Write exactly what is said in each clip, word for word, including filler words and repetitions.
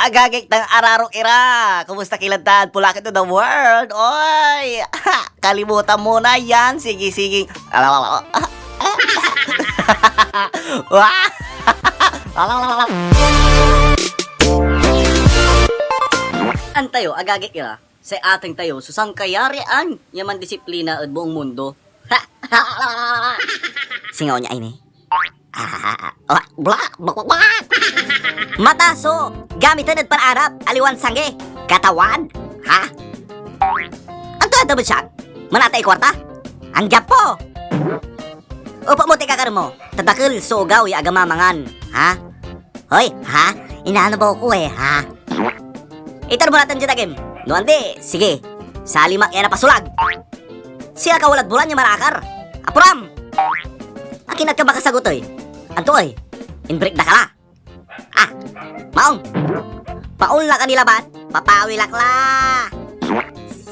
agagik tan ararok ira. Kumusta ki lad tan, Pulaki to the world? Oy! Kalimutan mo na yan. Sige, sige. Antayo, agagik ira, say ateng tayo so sankayarian ya mandisiplina ed buong mundo. Singa onya ini. Mata so gamiten ed panarap, aliwan sangi. Katawan? Ha? Anto anta met siak? Manatay kuarta? Anggapo! Upo mo, tikakar mo. Tadakel so ogaw ya agama mangan. Ha? Hoy, ha? Inaano ba ko eh, ha? Iter mo natan diad agim. No andi, sige. Salimak ya napasulag. Siya ka walad bulan ya marakar. Apuram! Akin at ka makasagot, oy? Anto, oy? Inbreak da ka la? Ah, maong! Paon la ka ni labat, papawil ak la!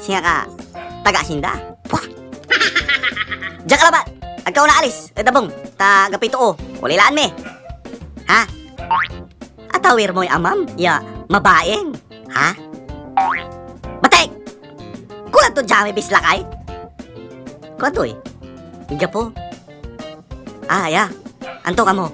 Siya ka, taga Hacienda? Pwak! Diyan ka labat! Agka onaalis ed abung, ta anggapoy too, wala ilaan mi! Ha? Atawir moy amam ya mabaing, ha? Batik! Kulan to dia may bislakay? Kuan toy, anggapo. Ah, ya. Anto kamo?